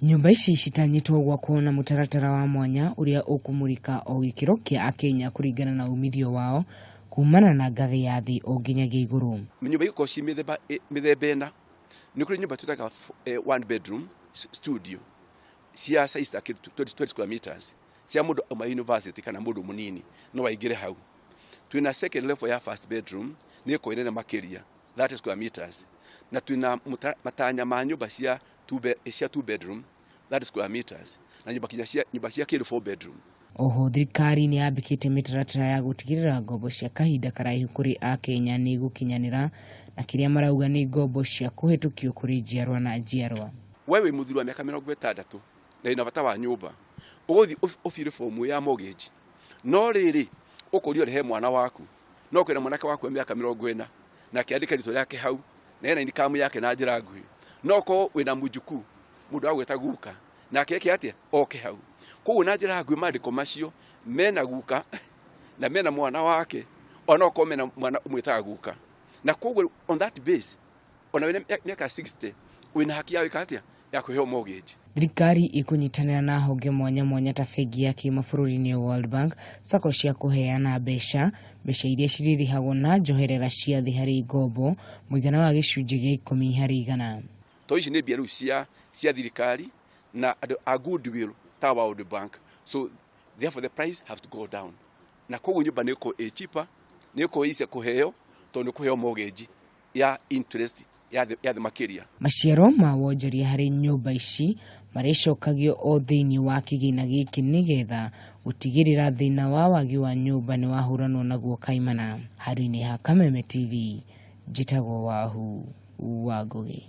Nyũmba ici citanyĩtwo gwakwo na mũtaratara wa mwanya ũrĩa ũkũmũrĩka o gĩkĩro kĩa Akenya kũringana na umithio wao kumana na ngathĩ ya thĩ o nginyagia igũrũ. Nyũmba ikoragwo ciĩ mĩthemba mĩthemba ĩna. Nĩ kũrĩ nyũmba twĩtaga one bedroom studio cia size ta 20 square meters cia mũndũ auma university kana mũndũ mũnini no aingĩre hau. Twĩna second level ya first bedroom nĩ ĩkoragwo ĩ nene makĩria 30 square meters, na twĩna matanya ma nyũmba cia two bedroom 30 square meters na nyũmba kinya cia nyũmba cia kĩndũ four bedroom. Oho thirikari nĩ yambĩkĩte mĩtaratara ya gũtigĩrĩra ngombo cia kahinda karaihu kũrĩ Akenya nĩ igũkinyanĩra na kĩrĩa marauga nĩ ngombo cia kũhĩtũkio kũrĩ njiarwa na njiarwa. We wĩ mũthuri wa mĩaka 60 na wĩna bata wa nyũmba, ũgũthiĩ ũbire bomu ya mortgage, no rĩrĩ ũkũrio ũrĩhe mwana waku, no kwĩna mwanake waku wa mĩaka 40 nake andĩke rĩtwa rĩake hau na ena income yake na njĩra nguhĩ, no korwo wĩna mũjukuu mũndũ agwĩta guka nake eke atĩa oke hau. Koguo na njĩra nguhĩ mandĩko macio mena guka na mena mwana wake, ona okorwo mena mwana ũmwĩtaga guka, na koguo on that base ona wĩna mĩaka 60 wĩna haki ya gwĩka atĩa ya kũheo mortgage. Thirikari ĩkũnyitanĩra na honge mwanya mwanya ta bengi ya kĩmabũrũri nĩyo World Bank, sacco cia kũheana mbeca, mbeca iria cirĩrĩhagwo na njoherera cia thĩ harĩ ngombo mũigana wa gĩcunjĩ gĩa 10%. To ici nĩ mbia rĩu cia thirikari na andũ a goodwill ta World Bank, so therefore the price have to go down, na koguo nyũmba nĩ ĩgũkorwo ĩ cheaper, nĩ ĩgũkorwo ĩ easy kũheo tondũ nĩ ũkũheo mortgage ya interest ya thĩ makĩria. Maciaro ma wonjoria harĩ nyũmba ici marĩcokagio o thĩinĩ wa kĩgĩna gĩkĩ nĩgetha gũtigĩrĩra thĩna wa wagi wa nyũmba nĩ wahũranwo naguo kaimana. Handũ-inĩ ha Kameme TV, njĩtagwo Wahu wa Ngũgĩ.